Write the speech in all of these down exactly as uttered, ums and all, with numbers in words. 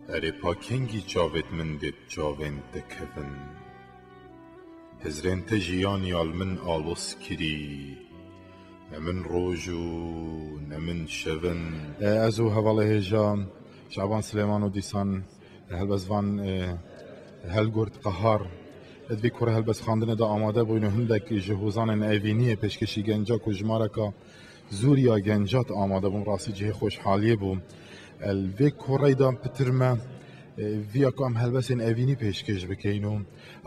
Erê pa kengî çavêt min dê bi çavên te kevin? Hizrên te jiyan ya li min aloz kirî. Ne min roj û ne min şev in. E, ez û hevalê hêja Şaban Silêman û dîsan helbestvan, e, Helgurt Qehar, di vê kore helbestxandinê de amade bûn û hindek ji hozanên evîniyê pêşkêşî genca ku jimareka zûriya gencat amade bûn, rastî cihê xweşhaliyê bû. Li vê koreyda pitir me, e, viya ku em helbestên evînî pêşkêş bikeyn û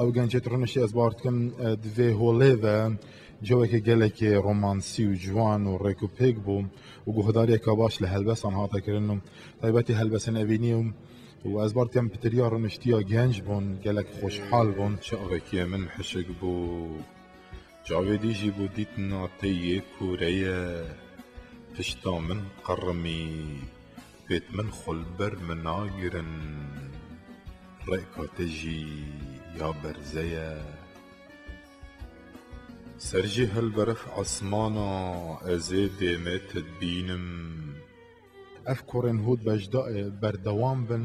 ew gencêt rûniştî, ez bawer dikim, e, di vê holê ve cewekê gelekê romansî û ciwan û rêk û pêk bû û guhdariyeke baş li helbestan hate kirin û taybetî helbestên evînî û, û ez bawer dikim pitiriya rûniştiya genc bûn, gelek xweşhal bûn. Çavekê min hişik bû. Çavê dî jî bû dîtina te yê kûre ye. Pişta min qirmî, pêt min xwe li ber min nagirin. Rêka te jî ya berze ye. Ser jî hilberf esmana, ez ê dêmê te dibînim. Ev korên hût bejda, e, berdewam bin.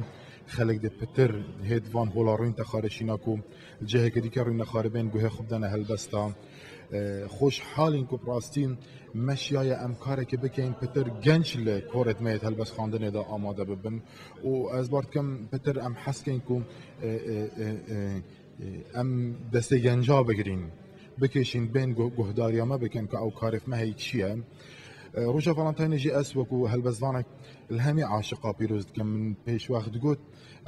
Xelk dê pitir hêt van hola rûnî te xarê şîna ku li cihekê dîke rûnî nexaribên guhê xwe bidene helbesta. E, xweşhal in ku bi rastî me şiyaye em karekê bikeyn pitir genc li korêt me yêt helbestxandinê de amade bibin. Û ez bawer dikim pitir em hez keyn ku, e, e, e, e, Em destê genca bigirîn, bikêşîn, bên guh-, guhdariya me bikin ku ew karê me hey çi ye. E, roja Valentine jî ez wekû helbestvanek li hemî aşiqa pîroz dikim. Min pêşwext got,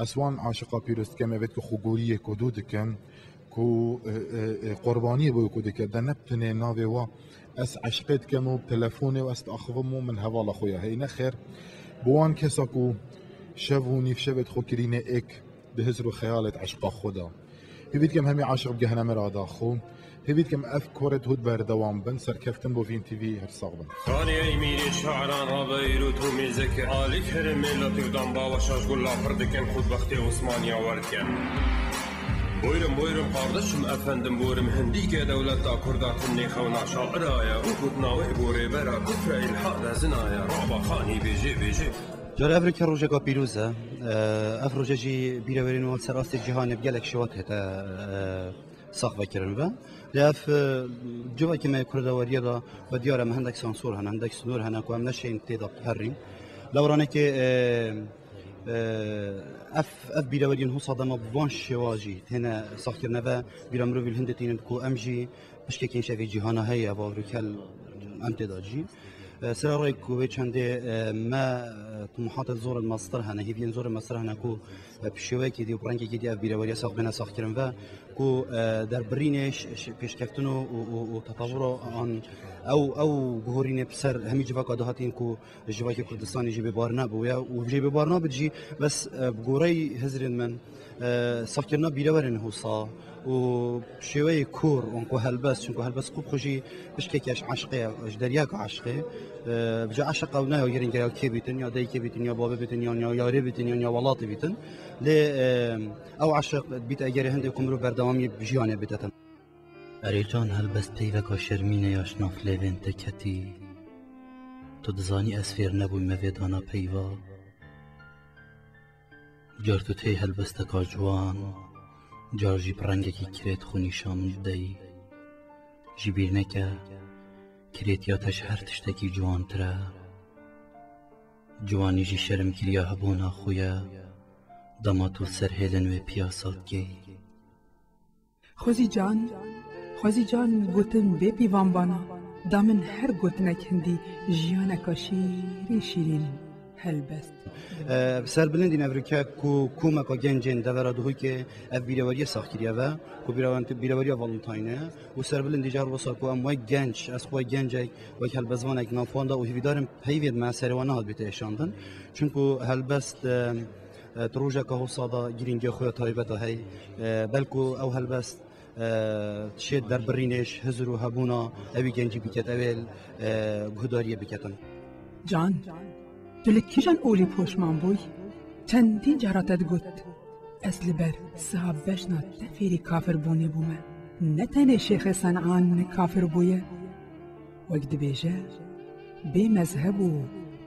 ez wan aşiqa pîroz dikim, evêt ku xwegoriyê ku dû dikin, ku, e, e, e, qurbaniyê bo ku dike, de ne bi tenê navê wa ez eşqê dikim û telefonê û ez diaxivim û min hevala xwe ya hey. Nexêr, bi wan kesa ku şev û nîvşevêt xwe kirîne êk, di hizr û xeyalêt eşqa xwe de. Hêvî dikim hemî aşiq bigehine mirada xwe. Hêvî dikim ev korêt hût berdewam bin. Serkeftin bo Vîn T V, her sax bin. Kanî ey mîrê şaran rabeyrût û mêzeke alî kerê mêla têvdan bawa şaş gulla pir dikin xût bextê Osmaniya werdikin. Buyurun, buyurun kardeşim, efendim, buyurun, hindîke dewleta kurda tinê xewna şaira ye û gotina wê bo rêbera kufre îlhada zina ye. Raba Kanî bêjê, bêjê. Cara ev rike rojeka pîroz e. E, ev roje jî bîrewerên wan ser astê cîhanê bi gelek şewa tête, e, sax vekirin ve. Lê ev, e, civakê me Kurda weriye de ve diyar e, me hindek sansor hene, hindek sînor hene ku em neşên tê de biherîn. Lewranekê, e, e, ev, ev bîreweriyên hosa dema bi van şêwa jî têne saxkirine ve bîra mirovî li hindê tînin ku em jî pişkekên şevê cîhana heye, ev avrûkel em tê de jî. E, sera rê ku vê çendê, e, me, e, tumuhatên zor in mestir hene, hêviyên zor in mestir hene ku, e, bi şêweyekî dî û bi rengekî dî ev bîreweriya sax bêne saxkirin ve ku, e, derbirînê ş-, ş-, pêşkeftin û, û, û, û tetawuro an ew, ew guhorînê bi ser hemî civaka dihatîn ku civakê Kurdistanê jî bêbar nebûye û jê bêbar nabit jî bes, e, bi goreyî hizrên min, e, saxkirina bîrewerên hosa û şêweyê kor û ku helbest, çunku helbest xwe bi xwe jî pişkeke ji eşqê ye, ji deryaka eşqê, e, ji eşq ew ne ya girîng e, ya kê bîtin, ya dayikê bîtin, ya babê bîtin, yan ya yarê bîtin, yan ya welatê bîtin. Lê, e, ew eşq dibît egerê hindê ku mirov berdewamî bi jiyanê bidete. Erê can, helbest peyveka şermîn e ya ji nav lêvên te ketî. Tu dizanî ez fêr nebûme vê dana peyva. Car tu tê helbesteka ciwan, car jî bi rengekî kirêt xwe nîşan min dideyî. Ji bîr neke, kirêtiya te ji her tiştekî ciwantir e. Ciwanî jî şermkiriya hebûna xwe ye, dema tu li ser hêlên wê piyasa dikey. Xwezî can, Xwezî can, gotin bê pîvan bana, da min her gotinek hindî jiyaneka şîrîn şîrîn helbest. E, serbilindî nevrike ku komeka gencên devera Duhokê ev bîreweriye sax kiriye ve, ku bîrewen-, bîreweriya Valentine û serbilindî jî her wisa ku em wek genc, ez xwe gencek, wek helbestvanek nav wan de û hêvîdarim peyvên me serê wan nehat bîte êşandin. Çunku helbest, e, e, di rojeka hosa de girîngê xwe ya taybet e hey. E, belku ew helbest, e, şê derbirînê ji hizir û hebûna ewî gencî biket, ew ê, e, guhdariyê biketin. Can, tu li kîjan olî poşman bûy? Çendîn cara te digot, ez li ber siha bejna te fêrî kafirbûnê bûme. Ne tenê Şêxê Sen'an kafir bûye. Wek dibêje, bê mezheb û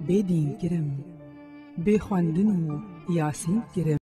bê dîn kirim. Bê xwendin û Yasîn Kirim.